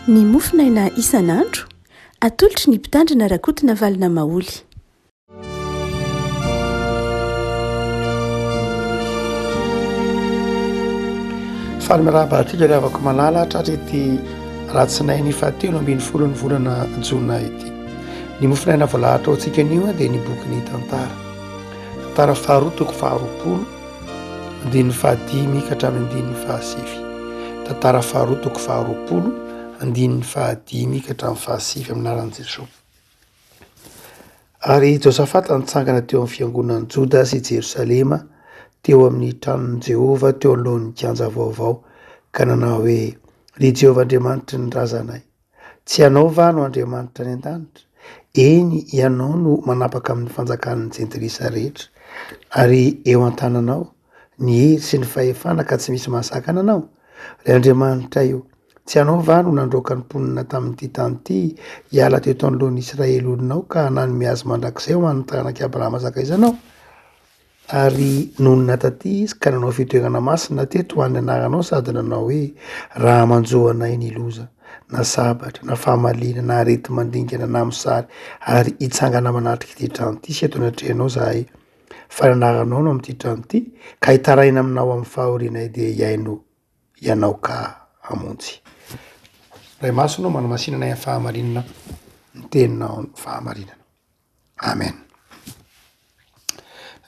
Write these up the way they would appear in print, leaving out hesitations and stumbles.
Ny mofonaina isan'andro, atolotry ny Mpitandrina Rakotonavalona Maholy. Faly miarahaba antsika ry havako malala tratra ity ratsinainy fahatelo ambin'ny folon'ny volana jona ity. Ny mofonaina voalahatra ho antsika anio dia ny bokin'ny tantara. Tantara faharoa toko faharoapolo andininy fahadimy ka hatramin'ny andininy fahasivy. Tantara faharoa toko faharoapolo andininy fahadimy ka hatramin'ny fahasivy amin'ny anaran'i Jesoa. Ary Josafata nitsangana teo amin'ny fiangonan'i Joda sy Jerosalema, teo amin'ny tranon'i Jehovah teo anoloan'ny kianja vaovao, ka nanao hoe, Ry Jehovah Andriamanitry ny razanay, tsy Ianao va no Andriamanitra any an-danitra? Eny, Ianao no manapaka amin'ny fanjakan'ny jentilisa rehetra, ary eo an-tananao ny hery sy ny fahefana ka tsy misy mahasakana Anao. Ry Andriamanitray ô, Tsy ianao va no nandroaka ny mponina tamin'ity tany ity hiala teto anoloan'ny Israely olonao ka nanome azy mandrakizay ho an'ny taranak'i Abrahama sakaizanao? Ary nonina taty izy ka nanao fitoerana masina teto ho an'ny anaranao sady nanao hoe, Raha manjo anay ny loza, na sabatra, na fahamaliana, na areti-mandringana, na mosary, ary hitsangana manatrika ity trano ity sy eto anatrehanao izahay, fa ny anaranao no amin'ity trano ity, ka hitaraina aminao amin'ny fahorianay dia hihaino Ianao ka hamonjy. Ray Masina ô, manamasina anay amin'ny fahamarinana ny teninao ny fahamarinana. Amen.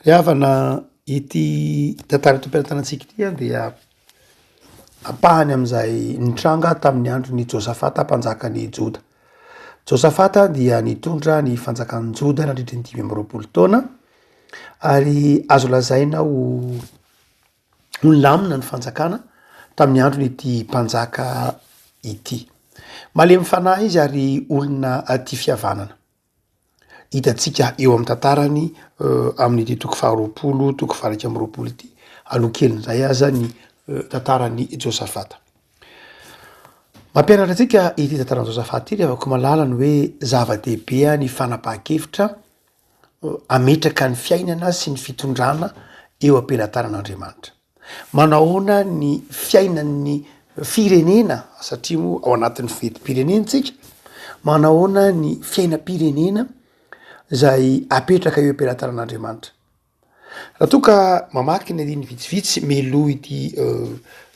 Ry havana, ity tantara eto am-pelatanantsika ity dia ampahany amin'izay nitranga tamin'ny andron'i Josafata mpanjakan'i Joda. Josafata dia nitondra ny fanjakan'i Joda nandritry ny 25 taona ary azo lazaina ho ho nilamina ny fanjakana tamin'ny andron'ity mpanjaka ity. Malemy fanahy izy ary olona tia fihavanana. Hitantsika eo amin'ny tantarany amin'ity toko faharoapolo, toko faha-iraika amby roapolo ity, aloha kelin'izay aza ny tantaran'i Josafata. Mampianatra antsika ity tantaran'i Josafata ity ry havako malala ny hoe zava-dehibe ny fanapahan-kevitra hametraka ny fiainana sy ny fitondrana eo am-pelatanan'Andriamanitra. Manao ahoana ny fiainan'ny firenena satria moa ao anatin'ny fetim-pirenena tsika, manao ahoana ny fiainam-pirenena zay apetraka eo am-pelatanan'Andriamanitra. Raha toa ka mamaky ny andininy vitsivitsy mialoha ity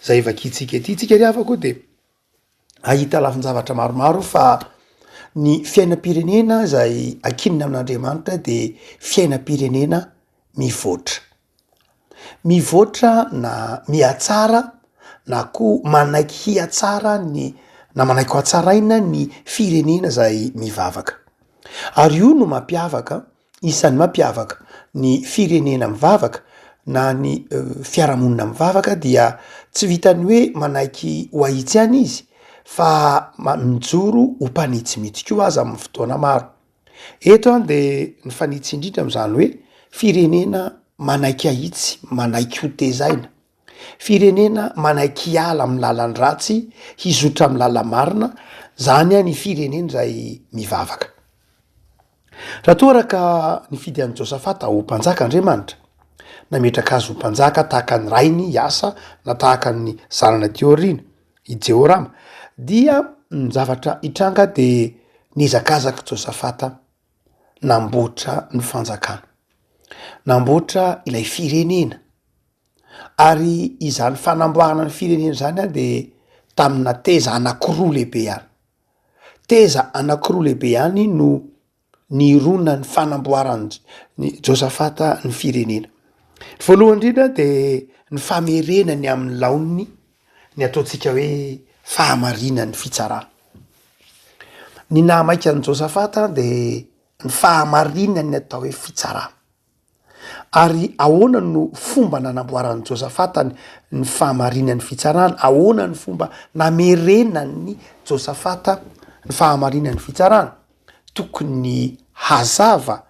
zay vakintsika ity tsika ry havako de Hahita lafin-javatra maromaro fa ny fiainam-pirenena izay ankinina amin'Andriamanitra de fiainam-pirenena mivoatra. Mivoatra na mihatsara na koa manaiky hihatsara ny na manaiky ho hatsaraina ny firenena izay mivavaka. Ary io no mampiavaka Isan'ny mampiavaka ny firenena mivavaka na ny fiarahamonina mivavaka dia tsy vitan'ny hoe manaiky ho ahitsy ihany izy fa mijoro ho mpanitsy mihitsy koa aza amin'ny fotoana maro. Eto an de ny fanitsy indrindra amin'izany hoe firenena manaiky ahitsy, manaiky ho tezaina, firenena manaiky hiala amin'ny lalan-dratsy hizotra amin'ny lala-marina, zany ny firenena izay mivavaka. Raha toa araka nifidy an'i Josafata ho mpanjaka Andriamanitra, nametraka azy ho mpanjaka tahaka ny rainy i Asa na tahaka ny zanany aty aoriana, i Jehorama, dia ny zavatra hitranga dia nihazakazaka Josafata namboatra ny fanjakana, namboatra ilay firenena, ary izany fanamboarana ny firenena izany an de tamina teza anakiroa lehibe ihany. Teza anankiroa lehibe ihany no nironan'ny fanamboaran'i Josafata ny firenena. Ny voalohany indrindra de ny famerenany amin'ny laoniny ny ataontsika hoe fahamarinan'ny fitsarana. Ny nahamaika an'i Josafata de ny fahamarinan'ny atao hoe fitsarana. Ary ahoana no fomba nanamboaran'i Josafata ny fahamarinan'ny fitsarana? Ahoana ny fomba namerenan'i Josafata ny fahamarinan'ny fitsarana? Tokony hazava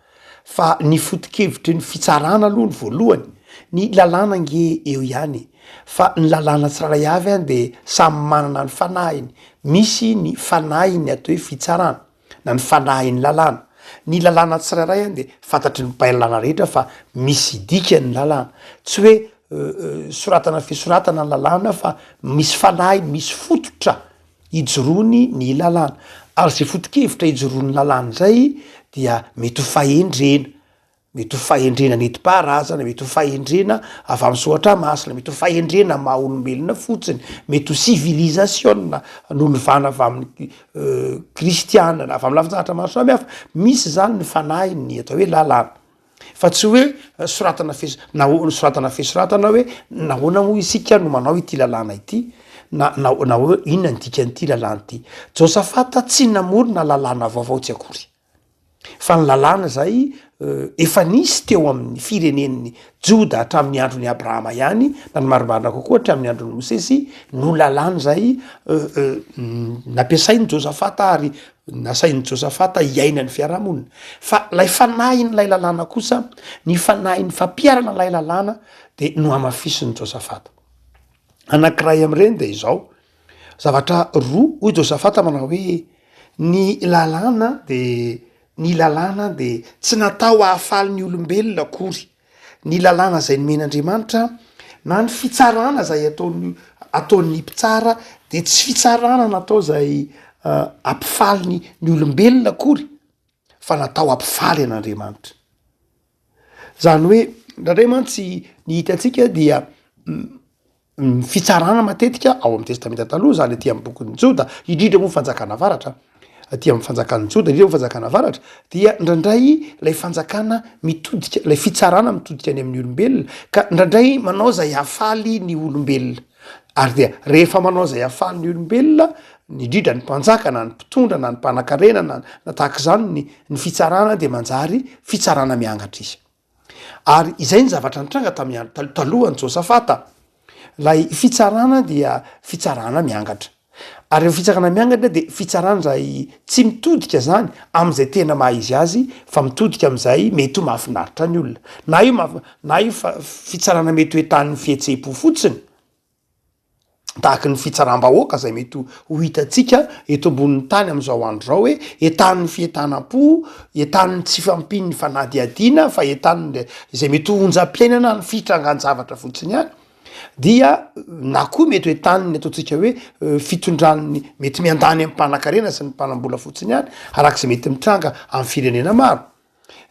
fa ny foto-kevitry ny fitsarana aloha ny voalohany, ny lalàna ange eo ihany e, fa ny lalàna tsirairay avy an de samy manana ny fanahiny, misy ny fanahin'ny atao hoe fitsarana. na ny fanahin'ny lalàna. Ny lalàna tsirairay an dia fantatry ny mpahay lalàna rehetra fa misy dikany ny lalàna. Tsy hoe soratana fisoratana ny lalàna fa misy fanahiny, misy fototra. ijoroany ny lalàna. Ary izay foto-kevitra ijoroan'ny lalàna izay dia mety ho fahendrena, mety ho fahendrena nentim-paharazana, mety ho fahendrena avy amin'ny soratra masina, mety ho fahendrena maha olombelona fotsiny, mety ho sivilizasiona nolovana avy amin'ny kristiana na avy amin'ny lafin-javatra maro samihafa. Misy izany ny fanahin'ny atao hoe lalàna. Fa tsy hoe soratana fes- nahoa- soratana fisoratana hoe nahoana moa isika no manao ity lalàna ity na na na hoe inona ny dikan'ity lalàna ity. Josafata tsy namorona lalàna vaovao tsy akory. Fa ny lalàna izay efa nisy teo amin'ny firenen'ny Joda hatramin'ny andron'i Abrahama ihany, na ny marimarina kokoa hatramin'ny andron'i Mosesy, no lalàna izay nampiasain'i Josafata ary nasain'i Josafata hiaina ny fiarahamonina. Fa ilay fanahin'ilay lalàna kosa, ny fanahin'ny fampiharana ilay lalàna dia nohamafisin'i Josafata. Anankiray amin'ireny dia izao, zavatra roa, hoy Josafata manao hoe, ny lalàna dia ny lalàna dia tsy natao hahafaly ny olombelona akory. Ny lalàna izay nomen'Andriamanitra na ny fitsarana izay ataon'ny ataon'ny mpitsara dia tsy fitsarana natao izay hampifaly ny ny olombelona akory fa natao hampifaly an'Andriamanitra. Zany hoe indraindray mantsy ny hitantsika dia Ny fitsarana matetika ao amin'ny Testamenta Taloha, izany aty amin'ny bokin'ny Joda, indrindra moa ny fanjakana avaratra, aty amin'ny fanjakan'ny Joda, indrindra moa fanjakana avaratra, dia indraindray ilay fanjakana mitodika, ilay fitsarana mitodika any amin'ny olombelona, ka indraindray manao izay hahafaly ny olombelona. Ary dia rehefa manao izay hahafaly ny olombelona, indrindra ny mpanjaka na ny mpitondra na ny mpanankarena na na tahaka izany ny ny fitsarana dia manjary fitsarana miangatra izy. Ary izay ny zavatra nitranga tamin'ny andro taloha, talohan'i Josafata. Ilay fitsarana dia fitsarana miangatra. Ary io fitsarana miangatra dia fitsarana izay tsy mitodika izany amin'izay tena maha izy azy fa mitodika amin'izay mety ho mahafinaritra ny olona. Na io maha, na io fitsarana mety ho entanin'ny fihetseham-po fotsiny, Tahaky ny fitsaram-bahoaka izay mety ho hitantsika eto ambonin'ny tany amin'izao andro izao hoe entanin'ny fientanam-po, entanin'ny tsy fahampian'ny fanadihadiana fa entanin'ny izay mety ho onjam-piainana ny fitrangan-javatra fotsiny ihany, dia na koa mety ho entanin'ny ataontsika hoe fitondran'ny mety miandany amin'ny mpanankarena sy ny mpanam-bola fotsiny ihany, araka izay mety mitranga amin'ny firenena maro.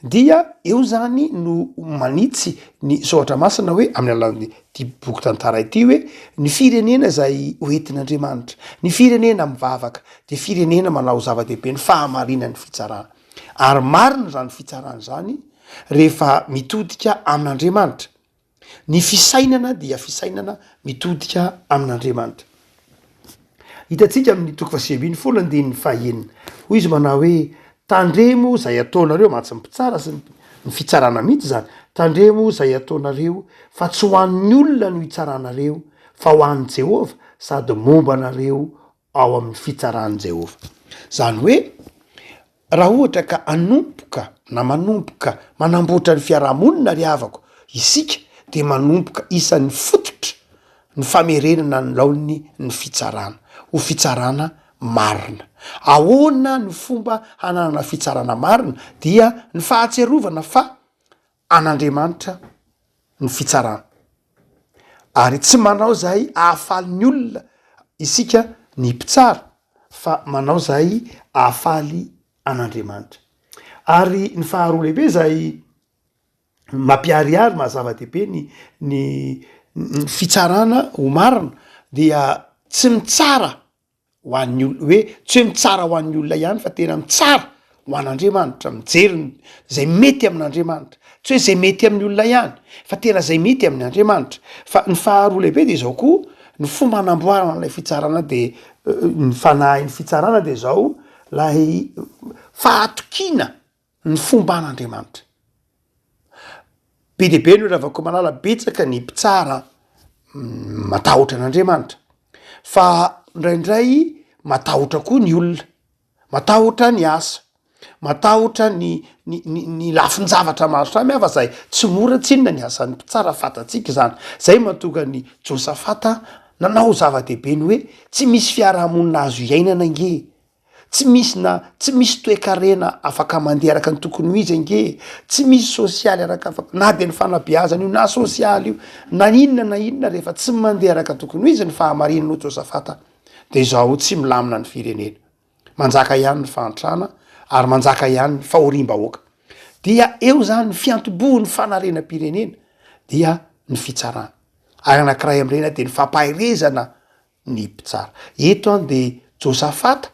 Dia eo zany no manitsy ny soratra masina hoe amin'ny alalan'ity boky tantara ity hoe ny firenena izay hoentin'Andriamanitra, ny firenena mivavaka dia firenena manao zava-dehibe ny fahamarinan'ny fitsarana. Ary marina izany fitsarana izany rehefa mitodika amin'Andriamanitra. Ny fisainana dia fisainana mitodika amin'Andriamanitra. Hitantsika amin'ny toko faha 19 andininy fahenina. Hoy izy manao hoe, Tandremo izay ataonareo, mantsy ny mpitsara sy ny fitsarana mihitsy izany, tandremo izay ataonareo, fa tsy ho an'ny olona no hitsaranareo, fa ho an'i Jehovah, sady momba anareo ao amin'ny fitsaran'i Jehovah. Izany hoe, raha ohatra ka hanomboka na manomboka manamboatra ny fiarahamonina ry havako isika dia manomboka isan'ny fototra ny famerenana ny laoniny ny fitsarana, ho fitsarana marina. Ahoana ny fomba hananana fitsarana marina? Dia ny fahatsiarovana fa an'Andriamanitra ny fitsarana. Ary tsy manao izay hahafaly ny olona isika ny mpitsara fa manao izay hahafaly an'Andriamanitra. Ary ny faharoa lehibe izay mampiharihary maha zava-dehibe ny ny ny fitsarana ho marina dia tsy mitsara ho an'ny olona hoe tsy hoe mitsara ho an'ny olona ihany fa tena mitsara ho an'Andriamanitra, mijery ny zay mety amin'Andriamanitra, tsy hoe zay mety amin'ny olona ihany fa tena zay mety amin' Andriamanitra. Fa ny faharoa lehibe de zao koa, ny fomba anamboarana an'ilay fitsarana de ny fanahin'ny fitsarana de zao, lay fahatokiana ny fomban'Andriamanitra. Be dia be ny olona Ravakomalala, betsaka ny mpitsara matahotra an'Andriamanitra, fa indraindray matahotra koa ny olona, matahotra ny asa, matahotra ny ny ny ny lafin-javatra maro samihafa zay tsy mora tsinona ny asan'ny mpitsara, fantatsika izany, zay mahatonga an'i Josafata nanao zava-dehibe ny hoe tsy misy fiarahamonina azo iainana ange Tsy misy na tsy misy toekarena afaka mandeha araka ny tokony ho izy ange e! Tsy misy sosialy araka afaka na dia ny fanabeazana io na sosialy io na inona na inona rehefa tsy mandeha araka ny tokony ho izy ny fahamarinana hoy Josafata. Dia izao tsy milamina ny firenena. Manjaka ihany ny fahantrana ary manjaka ihany ny fahoriam-bahoaka. Dia eo izany ny fiantombohon'ny fanarenam-pirenena dia ny fitsarana. Ary anankiray amin'ireny dia ny fampaherezana ny mpitsara. Eto an dia Josafata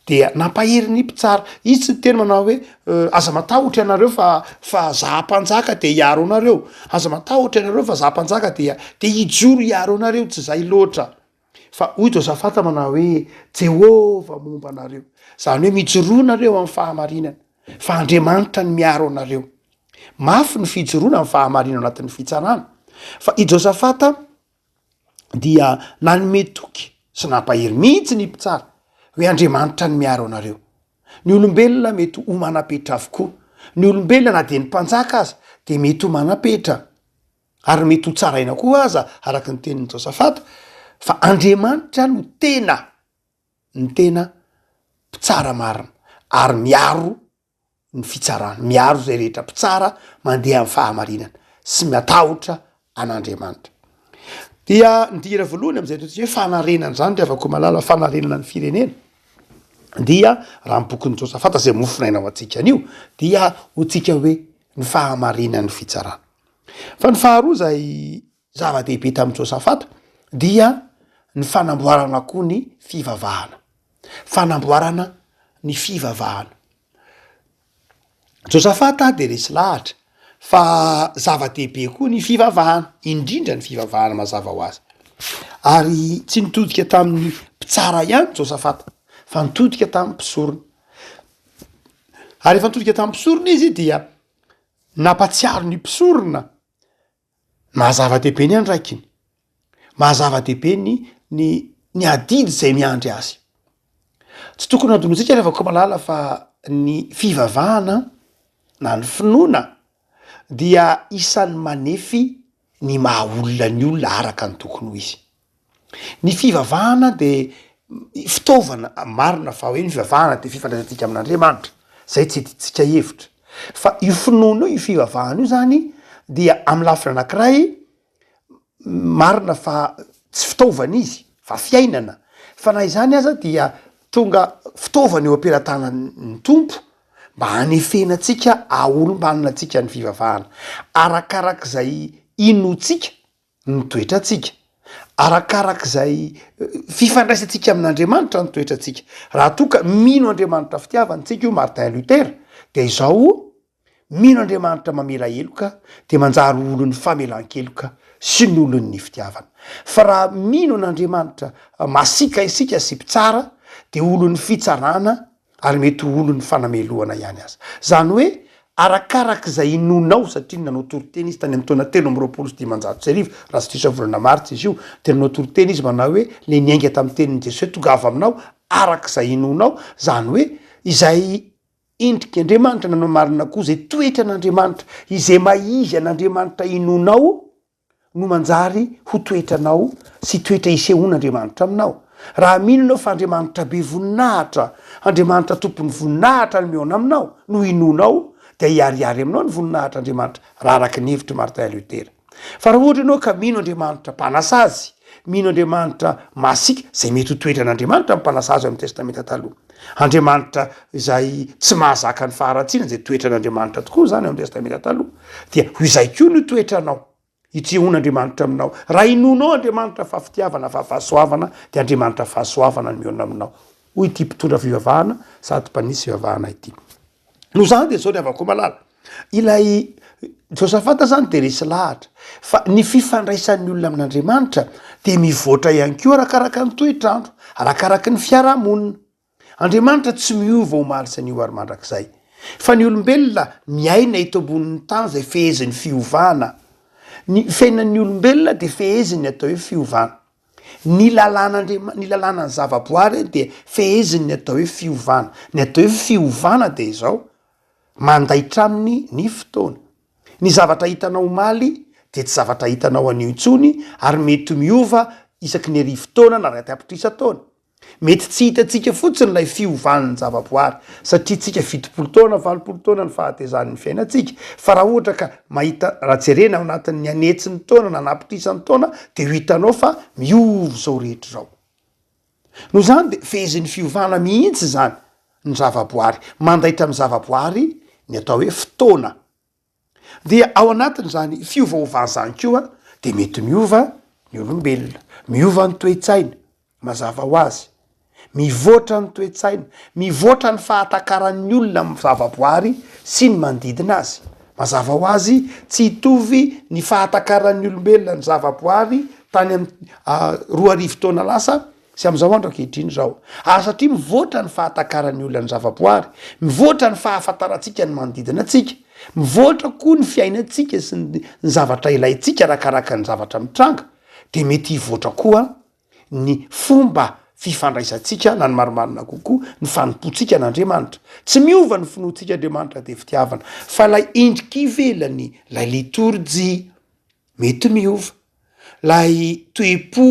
dia nampahery ny mpitsara. Izy tsy niteny manao hoe aza matahotra ianareo fa fa za mpanjaka dia hiaro anareo, aza matahotra ianareo fa za mpanjaka dia dia hijoro hiaro anareo, tsy zay loatra. Fa hoy Josafata manao hoe Jehovah momba anareo, zany hoe mijoroa nareo amin'ny fahamarinana fa Andriamanitra no miaro anareo. Mafy ny fijoroana amin'ny fahamarinana ao anatin'ny fitsarana. Fa i Josafata dia nanome toky sy nampahery mihitsy ny mpitsara hoe Andriamanitra no miaro anareo. Ny olombelona mety ho manam-petra avokoa. Ny olombelona na dia ny mpanjaka aza dia mety ho manam-petra ary mety ho tsaraina koa aza araka ny tenin'i Josafata fa Andriamanitra no tena ny tena mpitsara marina ary miaro ny fitsarana, miaro izay rehetra mpitsara mandeha amin'ny fahamarinana sy matahotra an'Andriamanitra. Dia ny dingana voalohany amin'izay ataontsika hoe fanarenana izany ry havako malala, fanarenana ny firenena dia raha ny bokin'i Josafata izay mofonaina ho antsika anio dia ho antsika hoe ny fahamarinan'ny fitsarana. Fa ny faharoa izay zava-dehibe tamin'i Josafata dia ny fanamboarana koa ny fivavahana. Fanamboarana ny fivavahana. Josafata dia resy lahatra fa zava-dehibe koa ny fivavahana, indrindra ny fivavahana mazava ho azy. Ary tsy nitodika tamin'ny mpitsara ihany Josafata fa nitodika tamin'ny mpisorona. Ary rehefa nitodika tamin'ny mpisorona izy dia nampatsiaro ny mpisorona Maha zava-dehibe ny andraikiny, maha zava-dehibe ny ny ny adidy izay miandry azy. Tsy tokony hadinontsika ry havako malala fa ny fivavahana na ny finoana dia isan'ny manefy ny maha olona ny olona araka ny tokony ho izy. Ny fivavahana de fitaovana, marina fa hoe ny fivavahana de fifandraisantsika amin'Andriamanitra, zay tsy idintsika hevitra, fa io finoana io, io fivavahana io zany dia amy lafiny anakiray marina fa tsy fitaovana izy fa fiainana, fa na izany aza dia tonga fitaovana eo am-pelatanan'ny Tompo mba hanefena antsika haha-olom-banona antsika ny fivavahana, arakarak'izay inoantsika ny toetrantsika. Arakarak'izay fifandraisantsika amin'Andriamanitra ny toetrantsika. Raha toa ka mino Andriamanitra fitiavana isika hoy Martin Luther dia izao, mino Andriamanitra mamela heloka dia manjary ho olon'ny famelan-keloka sy ny olon'ny fitiavana. Fa raha mino an'Andriamanitra masiaka isika sy mpitsara dia olon'ny fitsarana ary mety ho olon'ny fanamelohana ihany aza. Izany hoe arakarak'izay inoanao, satria nanao toriteny izy tany amin'ny taona 1523, raha tsy diso aho volana martsa izy io, dia nanao toriteny izy manao hoe le niainga tamin'ny tenin'i Jesoa hoe tongava aminao arak'izay inoanao, izany hoe izay endrik'Andriamanitra nanao marina koa, izay toetran'Andriamanitra, izay maha izy an'Andriamanitra inoanao, no manjary ho toetranao sy toetra isehoan'Andriamanitra aminao. Raha mino ianao fa Andriamanitra be voninahitra, Andriamanitra tompon'ny voninahitra no mihaona aminao, no inoanao, dia hiharihary aminao ny voninahitr'Andriamanitra, raha araka ny hevitr'i Martin Luther. Fa raha ohatra ianao ka mino Andriamanitra mpanasazy, mino Andriamanitra masiaka, izay mety ho toetran'Andriamanitra ny mpanasazy ao amin'ny Testamenta Taloha, Andriamanitra izay tsy mahazaka ny faharatsiana, izay toetran'Andriamanitra tokoa izany ao amin'ny Testamenta Taloha, dia ho izay koa no toetranao, hitsehoan'Andriamanitra aminao. Raha inoanao Andriamanitra fa fitiavana, fa fahasoavana, dia Andriamanitra fahasoavana no mihaona aminao, hoy ity mpitondra fivavahana sady mpanisy fivavahana ity. Noho izany dia izao ry havako malala, ilay Josafata izany dia resy lahatra fa ny fifandraisan'ny olona amin'Andriamanitra dia mivoatra ihany koa arakaraka ny toetr'andro, arakaraka ny fiarahamonina. Andriamanitra tsy miova omaly sy anio ary mandrakizay. Fa ny olombelona miaina eto ambonin'ny tany izay fehezin'ny fiovana. Ny fiainan'ny olombelona dia fehezin'ny atao hoe fiovana. Ny lalàn'Andriama-, ny lalànan'ny zavaboary dia fehezin'ny atao hoe fiovana. Ny atao hoe fiovana dia izao, mandaitra aminy ny fotoana. Ny zavatra hitanao omaly dia tsy zavatra hitanao anio intsony ary mety miova isaky ny arivo taona na iray tapitrisa taona. Mety tsy hitantsika fotsiny ilay fiovan'ny zavaboary satria tsika 70 taona, 80 taona ny fahatezan'ny fiainantsika fa raha ohatra ka mahita, raha jerena ao anatin'ny an'hetsiny taona na an'apitrisany taona dia ho hitanao fa miova izao rehetra izao. Noho izany dia fehezin'ny fiovana mihitsy izany ny zavaboary. Mandaitra amin'ny zavaboary ny atao hoe fotoana. Dia ao anatin'izany fiovaovana izany koa dia mety miova ny olombelona, miova ny toe-tsaina, mazava ho azy. Mivoatra ny toe-tsaina, mivoatra ny fahatakaran'ny olona amin'ny zavaboary sy ny manodidina azy. Mazava ho azy, tsy hitovy ny fahatakaran'ny olombelona ny zavaboary tany amin'ny 2000 taona lasa sy amin'izao andro ankehitriny izao. Ary satria mivoatra ny fahatakaran'ny olona ny zavaboary, mivoatra ny fahafantarantsika ny manodidina antsika, mivoatra koa ny fiainantsika sy ny zavatra ilaintsika arakaraka ny zavatra mitranga, dia mety hivoatra koa ny fomba fifandraisantsika na ny marimarina kokoa ny fanompoantsika an'Andriamanitra. Tsy miova ny finoantsika Andriamanitra dia fitiavana fa ilay endrika ivelany, ilay litorjia mety miova, ilay toe-po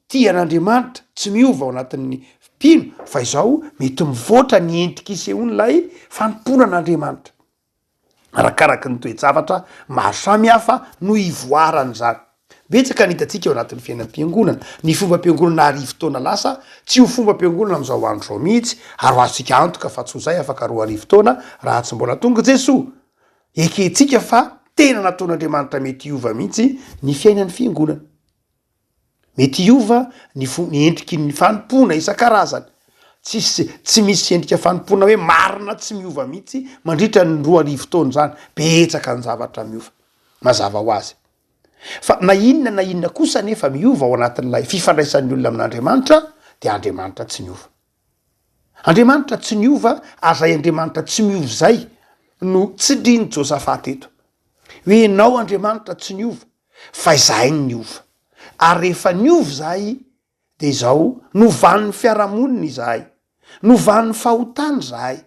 tia an'Andriamanitra tsy miova ao anatin'ny mpino fa izao mety mivoatra ny endrika isehoan'ilay fanompoana an'Andriamanitra. Arakaraky ny toe-javatra maro samihafa no ivoaran'izany. Betsaka ny hitantsika ao anatin'ny fiainam-piangonana. Ny fombam-piangonana arivo taona lasa tsy ho fombam-piangonana amin'izao andro izao mihitsy, ary ho azontsika antoka fa tsy ho izay afaka 2000 taona raha tsy mbola tonga Jesoa. Ekentsika fa tena nataon'Andriamanitra mety hiova mihitsy ny fiainan'ny fiangonana. Mety hiova ny fo- ny endriky ny fanompoana isan-karazany. Tsisy, tsy misy endrika fanompoana hoe marina tsy miova mihitsy mandritra ny 2000 taona izany. Betsaka ny zavatra miova, mazava ho azy. Fa na inona na inona kosa anefa miova ao anatin'ilay fifandraisan'ny olona amin'Andriamanitra dia Andriamanitra tsy miova. Andriamanitra tsy niova ary izay Andriamanitra tsy miova izay no tsindrin'i Josafata eto. Hoe ianao Andriamanitra tsy niova fa izahay no niova. Ary rehefa niova izahay dia izao, novan'ny fiarahamonina izahay, novan'ny fahotana izahay,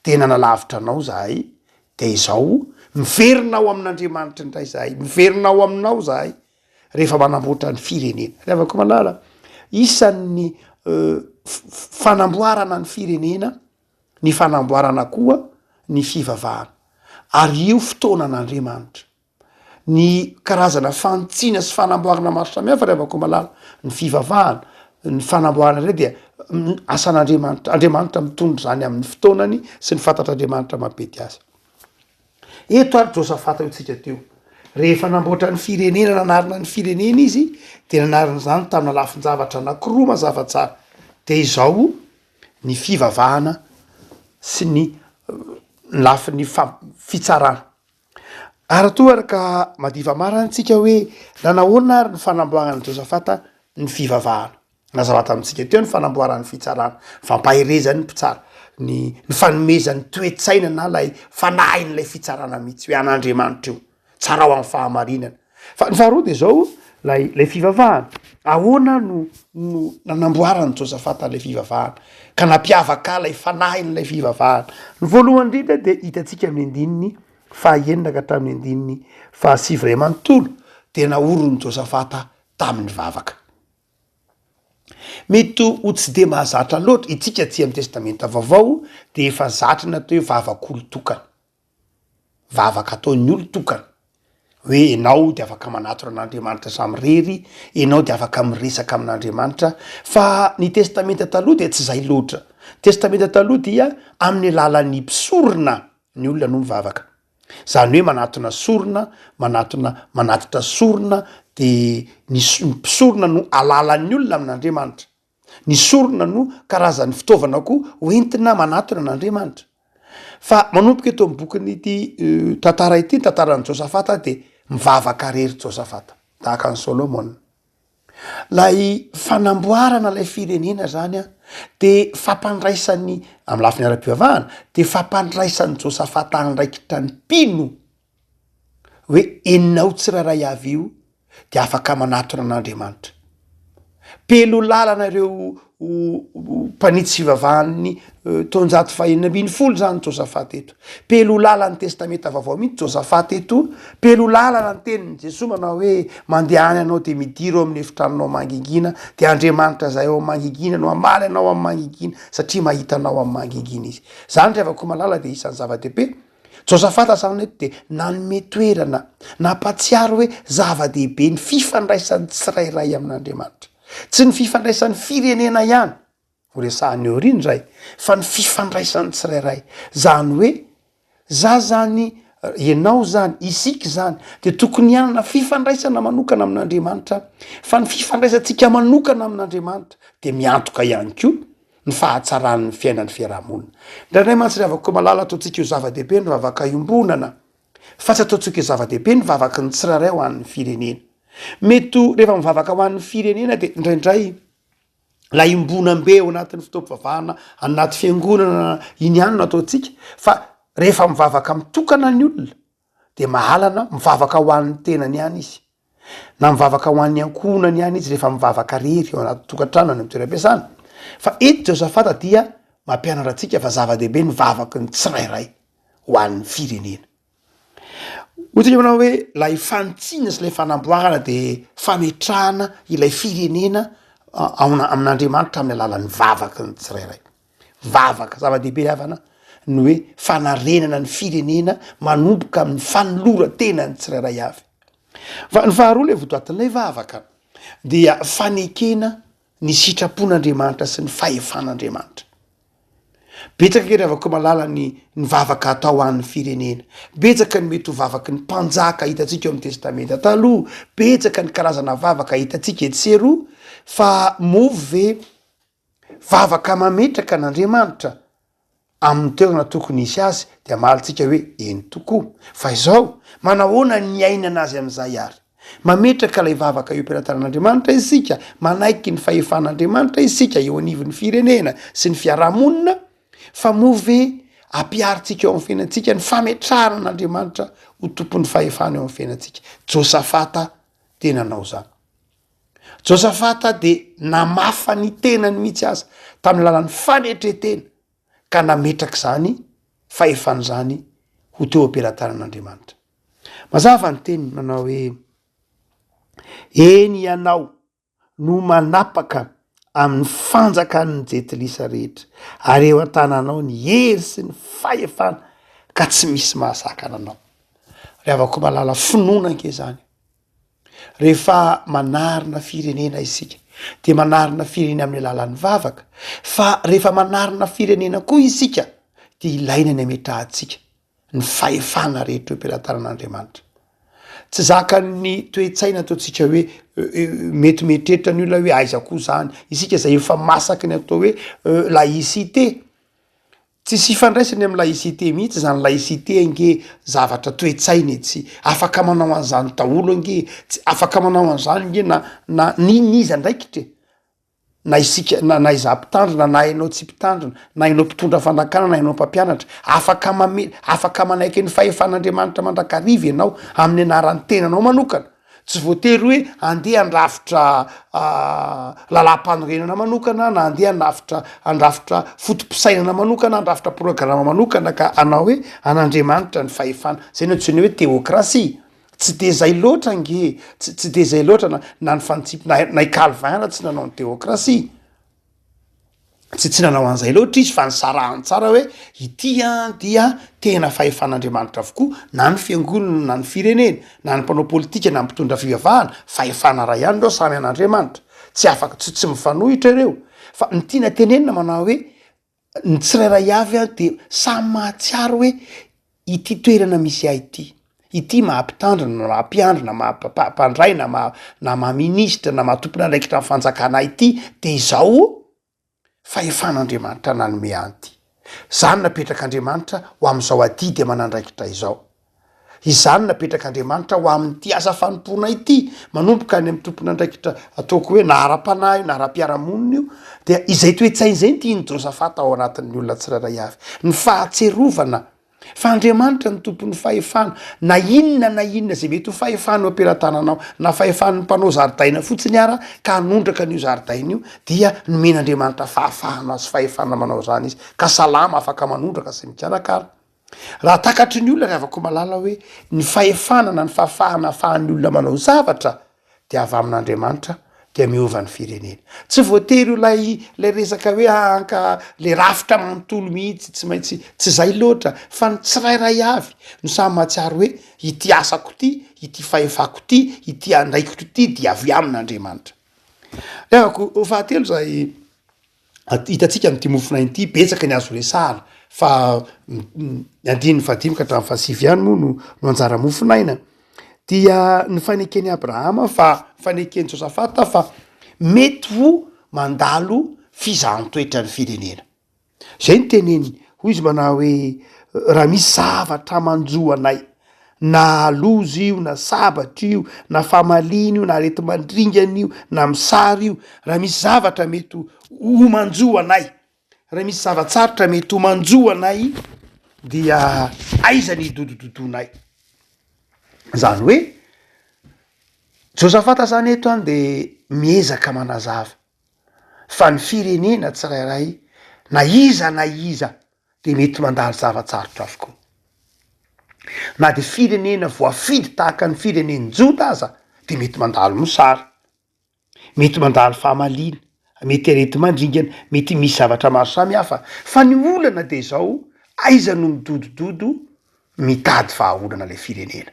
dia nanalavitra anao izahay, dia izao, miverina ao amin'Andriamanitra indray izahay, miverina ao aminao izahay, rehefa manamboatra ny firenena. Ry havako malala, isan'ny fanamboarana ny firenena ny fanamboarana koa ny fivavahana. Ary io fotoanan'Andriamanitra. Ny karazana fanitsiana sy fanamboarana maro samihafa ry havako malala, ny fivavahana, ny fanamboarana ireny dia asan'Andriamanitra. Andriamanitra mitondra izany amin'ny fotoanany sy ny fantatr'Andriamanitra mampety azy. Eto ary Josafata io tsika teo. Rehefa namboatra ny firenena, nanarina ny firenena izy, dia nanarina izany tamina lafin-javatra anankiroa mazava tsara. Dia izao ny fivavahana sy ny lafiny fitsarana. Ary toa ary ka madiva marina tsika hoe nanahoana ary ny fanamboaran'i Josafata ny fivavahana. Nazava tamintsika teo ny fanamboaran'ny fitsarana, fampaherezan'ny mpitsara, ny ny fanomezany toe-tsaina na ilay fanahin'ilay fitsarana mihitsy hoe an'Andriamanitra io, tsarao amin'ny fahamarinana. Fa ny faharoa dia izao, ilay ilay fivavahana. Ahoana no no nanamboaran'i Josafata ilay fivavahana ka nampiavaka ilay fanahin'ilay fivavahana? Ny voalohany indrindra dia hitantsika amin'ny andininy fahaenina ka hatramin'ny andininy fahasivy iray manontolo dia naorin'i Josafata tamin'ny vavaka. Mety ho tsy dia mahazatra loatra, itsika aty amin'ny testamenta vaovao dia efa zatra ny atao hoe vavak'olon-tokana, vavaka ataon'ny olon-tokana, hoe ianao dia afaka manatona an'Andriamanitra samirery, ianao dia afaka miresaka amin'Andriamanitra, fa ny testamenta taloha dia tsy izay loatra, testamenta taloha dia amin'ny alalan'ny mpisorona ny olona no mivavaka. Zany hoe manatona sorona, manatona manatitra sorona de ny ny mpisorona no alalan'ny olona amin'Andriamanitra. Ny sorona no karazan'ny fitaovana koa hoentina manatona an'Andriamanitra. Fa manomboka eto amin'ny bokin'ity tantara ity, ny tantaran'i Josafata de mivavaka rery Josafata, tahaka an'i Solomona. Lay fanamboarana lay firenena zany an, de fampandraisan'ny, amy lafiny ara-pivavahana, de fampandraisan'i Josafata andraikitra ny mpino hoe enao tsirairay avy io de afaka manatona an'Andriamanitra. Pelo lalana ireo mpanitsy fivavahan'ny taonjato faha-16 zany Josafata eto. Pelo lalana ny Testamenta Vaovao mihitsy Josafata eto. Pelo lalana ny tenin'i Jesoa manao hoe mandehana ianao dia midira ao amin'ny efitranonao mangingina dia Andriamanitra izay ao mangingina no hamaly anao amin'ny mangingina satria mahita anao amin'ny mangingina izy. Zany ry havako malala dia isan'ny zava-dehibe. Josafata zany eto dia nanome toerana, nampatsiaro hoe zava-dehibe ny fifandraisan'ny tsirairay amin'Andriamanitra. Tsy ny fifandraisan'ny firenena ihany. Ho resahana eo aoriana izay, fa ny fifandraisan'ny tsirairay. Zany hoe, za zany, ianao zany, isika zany, dia tokony hanana fifandraisana manokana amin'Andriamanitra, fa ny fifandraisantsika manokana amin'Andriamanitra dia miantoka ihany koa ny fahatsaran'ny fiainan'ny fiarahamonina. Indraindray mantsy ry havako malala ataontsika ho zava-dehibe ny vavaka iombonana, fa tsy ataontsika ho zava-dehibe ny vavaky ny tsirairay ho an'ny firenena. Mety ho rehefa mivavaka ho an'ny firenena dia indraindray Ilay iombonam-be ao anatin'ny fotoam-pivavahana anaty fiangonana iny ihany no ataontsika fa rehefa mivavaka mitokana ny olona de mahalana mivavaka ho an'ny tenany ihany izy na mivavaka ho an'ny ankohonany ihany izy rehefa mivavaka rery ao anaty tokantrano any amin'ny toeram-piasana fa eto Josafata dia mampianatra antsika fa zava-dehibe ny vavaky ny tsirairay ho an'ny firenena. Hoy tsika manao hoe ilay fanitsiana sy ilay fanamboarana de fametrahana ilay firenena ao amin'Andriamanitra amin'ny alalan'ny vavaky ny tsirairay. Vavaka, zava-dehibe ry havana ny hoe fanarenana ny firenena manomboka amin'ny fanoloran-tenan'ny tsirairay avy. Fa ny faharoa le votoatin'ilay vavaka dia fanekena ny sitrapon'Andriamanitra sy ny fahefan'Andriamanitra. Betsaka ange ry havako malala ny ny vavaka atao ho an'ny firenena. Betsaka ny mety ho vavaky ny mpanjaka hitantsika eo amin'ny testamenta taloha, betsaka ny karazana vavaka hitantsika etsy sy eroa, fa moa ve vavaka mametraka an'Andriamanitra amin'ny toerana tokony hisy azy dia hamalintsika hoe eny tokoa. Fa izao, manahoana ny iainana azy amin'izay ary? Mametraka ilay vavaka eo am-pelatanan'Andriamanitra isika, manaiky ny fahefan'Andriamanitra isika eo anivon'ny firenena sy ny fiarahamonina, fa moa ve ampiharintsika eo amin'ny fiainantsika ny fametrahana an'Andriamanitra ho tompon'ny fahefana eo amin'ny fiainantsika? Josafata dia nanao izany. Josafata dia namafa ny tenany mihitsy aza tamin'ny alalan'ny fanetren-tena ka nametraka izany fahefana izany ho teo am-pelatanan'Andriamanitra. Mazava ny teniny manao hoe, Eny ianao no manapaka amin'ny fanjakan'ny jentilisa rehetra, ary eo an-tananao ny hery sy ny fahefana ka tsy misy mahasakana anao. Ry havako malala, finoana ange izany. Rehefa manarina firenena isika dia manarina firenena amin'ny alalan'ny vavaka, fa rehefa manarina firenena koa isika dia ilaina ny ametrahantsika ny fahefana rehetra eo am-pelatanan'Andriamanitra. Tsy zakan'ny toe-tsaina ataontsika hoe mety mieritreritra ny olona hoe aiza koa zany, isika zay efa masaky ny atao hoe laïcité, Tsisy ifandraisany amin'ny laïcité mihitsy zany, laïcité ange zavatra toe-tsaina e, tsy afaka manao an'izany daholo ange, tsy afaka manao an'izany ange na na n'inon'iza andraikitra e, na isika na na izaho mpitandrina na ianao tsy mpitandrina, na ianao mpitondra fanjakana na ianao mpampianatra, afaka mame- afaka manaiky ny fahefan'Andriamanitra mandrakariva ianao amin'ny anaran'ny tenanao manokana. Tsy voatery hoe andeha handrafitra lalàm-panorenana manokana na andeha hanafitra handrafitra foto-pisainana manokana, handrafitra programa manokana ka hanao hoe an'Andriamanitra ny fahefana. Zay no antsoina hoe teokrasia. Tsy de zay loatra ange, tsy tsy de zay loatra na na ny fanitsip- na na i Calvin ara tsy nanao ny teokrasia. Tsy tsy nanao an'izay loatra izy fa nisarahany tsara hoe ity an dia tena fahefan'Andriamanitra avokoa na ny fiangonana na ny firenena na ny mpanao politika na ny mpitondra fivavahana, fahefana iray ihany ireo samy an'Andriamanitra, tsy afaka tsy tsy mifanohitra ireo fa ny tiana tenenina manao hoe ny tsirairay avy an dia samy mahatsiaro hoe ity toerana misy ahy ity, ity maha mpitandrina na maha mpiandry na maha mpandray na maha na maha minisitra na maha tompon'andraikitra ny fanjakana ahy ity de izao fahefan'Andriamanitra nanome ahy ity, zany napetrak'Andriamanitra ho amin'izao adidy aman'andraikitra izao, izany napetrak'Andriamanitra ho amin'ity asa fanompoana ity, manomboka any amin'ny tompon'andraikitra ataoko hoe na ara-panahy io na ara-piarahamonina io, dia izay toe-tsaina izay no tian'i Josafata ao anatin'ny olona tsirairay avy, ny fahatserovana Fa Andriamanitra no tompon'ny fahefana, na inona na inona izay mety ho fahefana eo am-pelatananao, na fahefan'ny mpanao zaridaina fotsiny ara ka hanondraka an'io zaridaina io, dia nomen'Andriamanitra fahafahana sy fahefana manao izany izy, ka salama afaka manondraka sy mikarakara. Raha takatry ny olona ry havako malala hoe ny fahefana na ny fahafahana ahafahan'ny olona manao zavatra dia avy amin'Andriamanitra dia miova ny firenena. Tsy voatery ho ilay ilay resaka hoe anka le rafitra manontolo mihitsy tsy maintsy tsy zay loatra fa ny tsirairay avy no samy mahatsiaro hoe ity asako ity, ity fahefako ity, ity andraikitro ity dia avy amin'Andriamanitra. Ry havako, fahatelo izay. Hitantsika amin'ity mofonaina ity, betsaka ny azo resahana fa ny andininy fahadimy ka hatramin'ny fahasivy ihany moa no no anjara mofonaina. Dia ny faneken'i Abrahama fa faneken'i Josafata fa mety ho mandalo fizahan-toetra ny firenena. Zay no teneniny, hoy izy manao hoe, raha misy zavatra manjo anay, na loza io, na sabatra io, na famaliana io, na areti-mandringana io, na misary io, raha misy zavatra mety ho manjo anay, raha misy zava-tsarotra mety ho manjo anay, dia aiza ny hidodododonay? Zany hoe, Josafata zany eto an de miezaka manazava fa ny firenena tsirairay na iza na iza dia mety mandalo zava-tsarotra avokoa. Na dia firenena voafidy tahaka ny firenen'i Joda aza dia mety mandalo mosary, mety mandalo fahamaliana, mety areti-mandringana, mety misy zavatra maro samihafa. Fa ny olana dia izao, aiza no midodododo mitady vahaolana ilay firenena?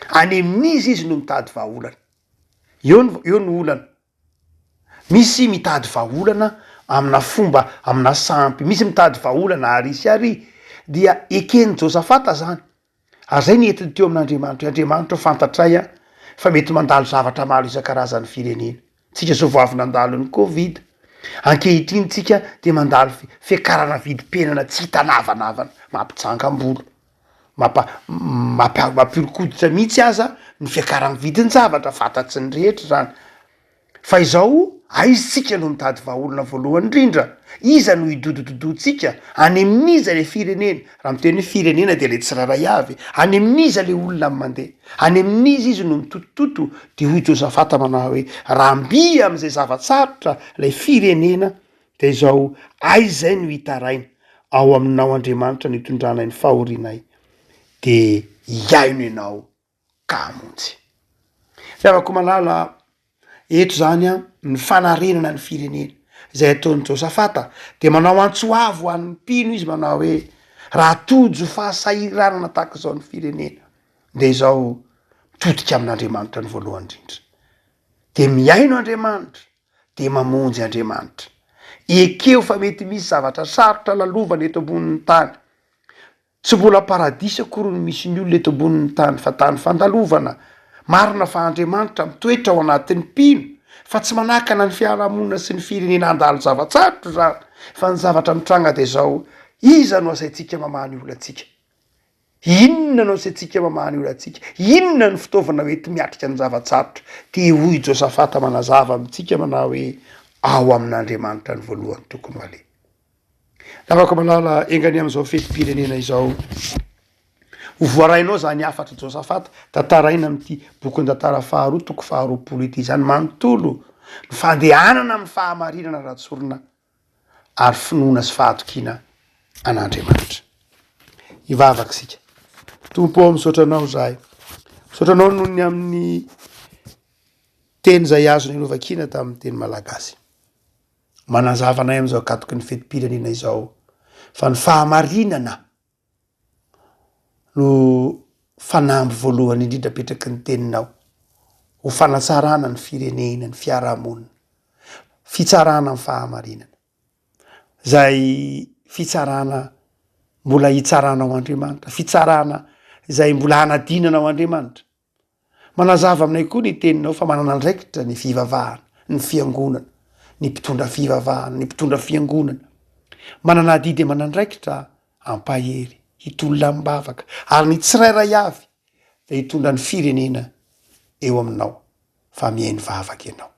Any amin'iza izy no mitady vahaolana? Eo ny eo ny olana. Misy mitady vahaolana amina fomba, amina sampy, misy mitady vahaolana ary sy ary, dia eken'i Josafata zany, ary zay ny entiny teo amin'Andriamanitra, hoe Andriamanitra ô fantatray an, fa mety mandalo zavatra maro isan-karazany firenena, tsika zao vao avy nandalo ny covid, ankehitriny tsika dia mandalo fiakarana vidim-piainana tsy hita navanavana, mampijangam-bolo, mampa- mampa- mampihoron-koditra mihitsy aza ny fiakaran'ny vidin-javatra, fantatry ny rehetra zany. Fa izao, aiza tsika no mitady vahaolana voalohany indrindra? Iza no hidodododoantsika? Any amin'iza le firenena? Raha miteny hoe firenena dia le tsirairay avy. Any amin'iza le olona mandeha? Any amin'iza izy no mitotototo? Dia hoy Josafata manao hoe, raha mby amin'izay zava-tsarotra ilay firenena, dia izao, aiza izay no hitaraina? Ao aminao Andriamanitra no itondranay ny fahorianay, dia hihaino ianao ka hamonjy. Ry havako malala, eto zany an, ny fanarenana ny firenena izay ataon'i Josafata dia manao antso avo ho an'ny mpino izy manao hoe raha tojo fahasahiranana tahaka izao ny firenena dia izao mitodika amin'Andriamanitra ny voalohany indrindra dia mihaino Andriamanitra dia mamonjy Andriamanitra. Ekeo fa mety misy zavatra sarotra lalovana eto ambonin'ny tany. Tsy mbola paradisa akory no misy ny olona eto ambonin'ny tany fa tany fandalovana. Marina fa Andriamanitra mitoetra ao anatin'ny mpino fa tsy manakana ny fiarahamonina sy ny firenena handalo zava-tsarotra izany fa ny zavatra mitranga dia izao, iza no asaintsika mamaha ny olantsika? Inona no asaintsika mamaha ny olantsika? Inona no fitaovana ho enti-miatrika ny zava-tsarotra? Dia hoy Josafata manazava amintsika manao hoe ao amin'Andriamanitra ny voalohany tokony ho aleha. Ravako malala, enga anie amin'izao fetim-pirenena izao ho voarainao izany hafatr'i Josafata tantaraina amin'ity bokin-tantara faharoa toko faharoapolo ity izany manontolo, ny fandehanana amin'ny fahamarinana ara-tsorona ary finoana sy fahatokiana an'Andriamanitra. Hivavaka isika. Tompo ô, misaotra Anao izahay. Misaotra Anao noho ny amin'ny teny izay azonay novakiana tamin'ny teny malagasy. Manazava anay amin'izao ankatoky ny fetim-pirenena izao fa ny fahamarinana no fanamby voalohany indrindra apetraky ny teninao ho fanatsarana ny firenena, ny fiarahamonina. Fitsarana ny fahamarinana. Izay fitsarana mbola hitsaranao Andriamanitra, fitsarana izay mbola hanadinanao Andriamanitra. Manazava aminay koa ny teninao fa manana andraikitra ny fivavahana, ny fiangonana, ny mpitondra fivavahana, ny mpitondra fiangonana. Manana adidy aman'andraikitra hampahery, hitolona amim-bavaka, ary ny tsirairay avy dia hitondra ny firenena eo aminao fa mihaino vavaka ianao.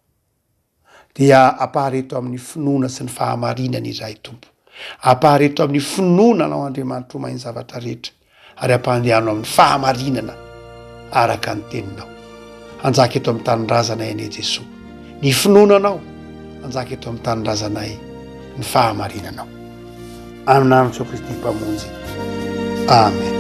Dia ampahareto amin'ny finoana sy ny fahamarinana izahay, Tompo. Ampahareto amin'ny finoana Anao, Andriamanitra, ho mahay ny zavatra rehetra, ary ampandehano amin'ny fahamarinana araka ny Teninao. Hanjaka eto amin'ny tanindrazanay anie Jesoa. Ny finoana Anao, hanjaka eto amin'ny tanindrazanay ny fahamarinanao. Amin'ny anaran'i Jesoa Kristy Mpamonjy. Amen.